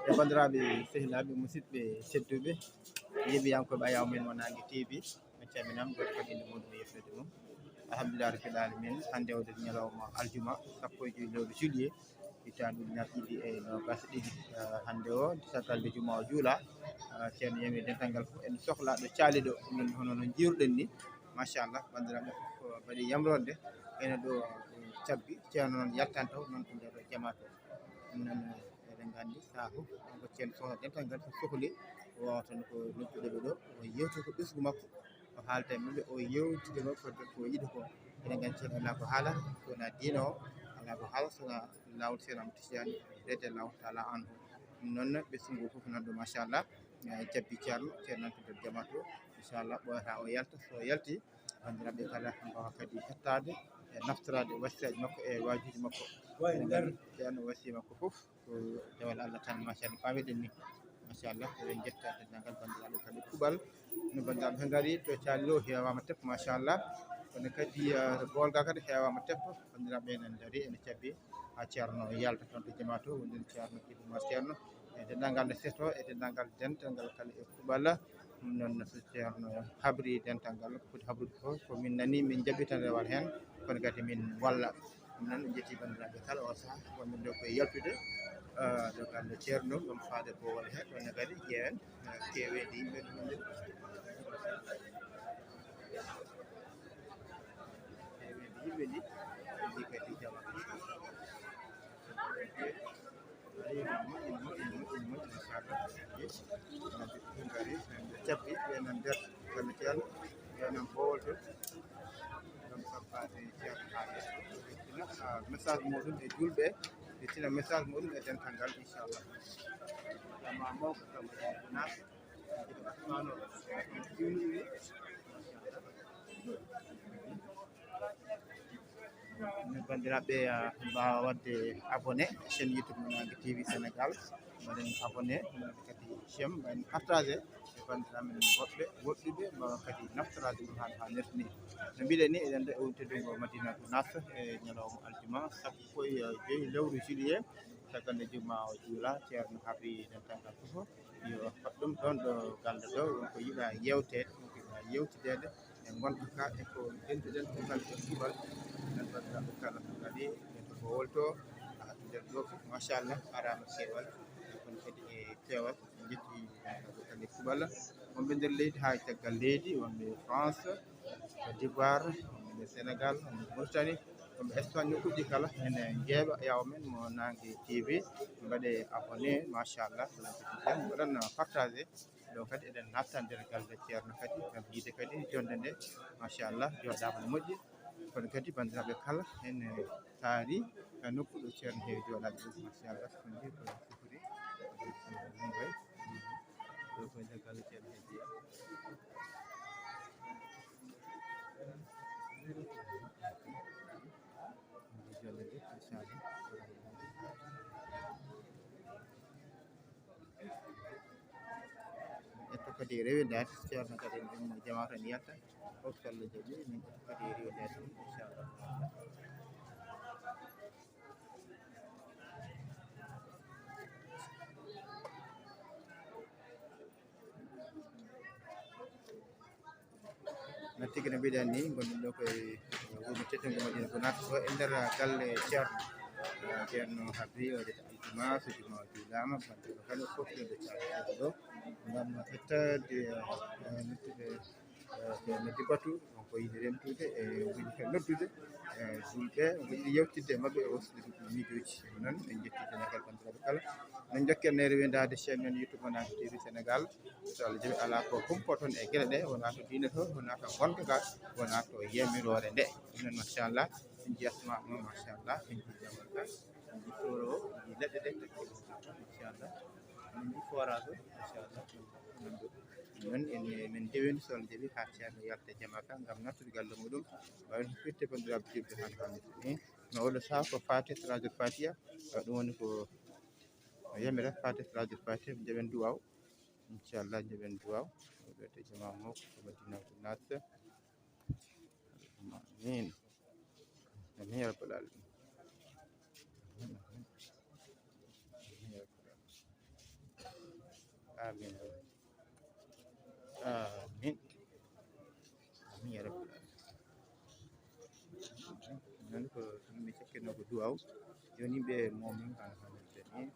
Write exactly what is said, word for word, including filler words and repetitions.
E banndiraaɓe, sehilaaɓe, musidɓe tedduɓe, yeeɓiyankooɓe Ayaw Men Mo Naange T V, min calminama, gooto kala inde mum e yettoode mum. Alhamdulillahi rabbil alamin, hannde o ɗen ñalawma aljuma, sappo e joy lewru juillet, hitaande ujunere ɗiɗi e noogaas e ɗiɗi. Eh, hannde o, caggal nde juma o juula, eh, ceerno yami dental ngal fof, en sohla ɗo caali ɗo, ɗum noon hono no njiiruɗen ni, machallah, banndiraaɓe fof mbaɗi yamrorde, ene ɗo, eh, cabbi, ceerno noon yaltan taw, noon ko nder jamaatu o. Ɗum noon, eh, eɗen nganndi sahaa fof, kanko ceerno sohla dental ngal so sohli, o wawa tan ko noddude ɓe ɗo, o yewta ko ɓesngu makko, o haalda e maɓɓe, o yewtida e maɓɓe fodde ko yiɗi ko. Eɗen nganndi ceerno alaa ko haala, so wonaa diine o, alaa ko haala, so wonaa laawol ceerno Amadou Tidiane, radiallahu taala anhu. Ɗum noon, ɓesngu ngoo fof nan ɗo, machallah, eh, cabbi ceerno, ceerno nan to nder jamaatu o, inchallah, ɓooyata o yalta, so o yalti, banndiraaɓe kala mbawa kadi hettaade e naftoraade wasiyaaji makko e waajuuji makko. Eɗen nganndi ceerno wasiyee makko fof ko dewal Allah tan, machallah, no paamiɗen ni. Machallah, eɗen njetta denndaangal banndiraaɓe kadi kuuɓal. No banndiraaɓe he ngari to caali ɗo heewaama tep, machallah. Kono kadi, eh, boolgal kadi heewaama tep. Banndiraaɓe ene ndari, ene cabbi haa ceerno yalta toon to jamaatu o, wonde ceerno Ibou Oumar Ceerno. E denndaangal nde seto, e denndaangal dental ngal kala e kuuɓal. Ɗum noon, so ceerno habri dental ngal, ko foti habrude fof, ko min nani, min njaɓi tan rewal heen, kono kadi min walla. Ɗum noon, en njetti banndiraaɓe kala oo sahaa, wonɓe ɗo koye yaltude, eh, ɗo kamɓe ceerno, ɗum faade boowal he, kono kadi ƴeewen, eh, keeweede yimɓe ɗum wonde. Keeweede yimɓe ni, ndi kadi jama. Moƴƴi, moƴƴi, moƴƴi, moƴƴi, machallah. Ɓe cabbi, ɓe nan nder kamɓe ceerno, ɓe nan bowol to. Ngam sabbaade ceerno haa yeeso. Ɓe tina, ah, message muɗum e julɓe, ɓe tina message muɗum e dental ngal, inchallah. Jama mawko kam ko naat. Asmano, julɓe. Min banndiraaɓe, ah, mbaawa waɗde abonné chaîne YouTube Mo Naange T V Sénégal. Mbaɗen abonné, mbaɗen kadi j'aime, mbaɗen partagé e banndiraaɓe men woɗɓe, woɗɗuɓe, mbaawa kadi naftoraade ɗum haa, haa nersini. No mbiɗen ni, eɗen ɗo e wontude ngo Madina Gounass e ñalawma aljuma sappo e joy lewru juillet, caggal nde juma o juula, ceerno habri dental ngal fof. Yo fat ɗum ɗoon ɗo galle ɗo, won ko yiɗaa yewteede, won ko yiɗaa yewtideede e ngonka ka, e ko dentuɗen ko ngal e kuuɓal. Enen banndiraaɓe kala ko kadi, e to ko wolto, haa to nder ɗo fof, machallah, araama keewal, e kono kadi e peewal, en njetti kadi kuuɓal. Wonɓe nder leydi haa e caggal leydi, wonɓe France, Côte d'Ivoire, wonɓe Sénégal, wonɓe Mauritanie, wonɓe Espagne, nokkuuji kala, ene njeeɓa Ayaw Men Mo Naange T V, mbaɗe abonné, machallah, mbaɗan partagé, ɗo kadi eɗen natta nder galle ceerno kadi, ngam yiide kadi jonnde nde, machallah, jooɗaama no moƴƴi, kono kadi banndiraaɓe kala ene taari e nokku ɗo ceerno heewi jooɗaade ɗum, machallah, so ndi ko sifori, ɗo ko nder galle ceerno heewi jeyaa. Ƴetta kadi rewindaade, ceerno kadi en ɗum jamaata ne yalta. Fof so Allah jaɓi, min ƴetta kadi rewindaade ɗum, inchallah. No tigi no mbiɗen ni, ngonɗen ɗo koye wuro teddungo Madina Gounass ɗo e nder galle ceerno. Ceerno habri o waɗata aljuma, so juma o juulaama, banndiraaɓe kala fof ɓe ɗo caali ɗo. Ngam ƴettaade, eh, noddude, eh, noddi batu, on ko yiɗi remtude, e on ko yiɗi kadi noddude, eh, julɓe, on ko yiɗi yewtidde e maɓɓe e waslude ɗum miijooji. Ɗum noon, en njetti denndaangal banndiraaɓe kala. Min njokken e rewindaade chaîne men YouTube Mo Naange T V Sénégal. So Allah jaɓi, alaa ko humpoo toon e geɗe ɗe, wonaa to diine to, wonaa to ngonka ka, wonaa to yamiroore nde. Ɗum noon, machallah, en nji asma mo, machallah, en nji jamal ka, en nji tooro o, en nji leɗɗe ɗe, machallah, en nji forage o, machallah. Ɗum noon, en, min ndewini, so Allah jaɓi, haa ceerno yalta jama ka, ngam nattude galle muɗum, waawde firte banndiraaɓe julɓe hannde hannde. No oɗo sahaa ko Fatiha, Salatul Fatiha, ɗum woni ko o yamira, Fatiha, Salatul Fatiha, njaɓen duwaaw. Inchallah, njaɓen duwaaw. Oɗo to jama mawko ko Madina Gounass. Amin. Amin ya rabbal alamin. Amin, amin. Amin ya rabbal alamin. Amin. Amin. Amin ya rabbal alamin. Nani ko mi cakkino ko duwaw. Joni ɓe momin kan kan tani.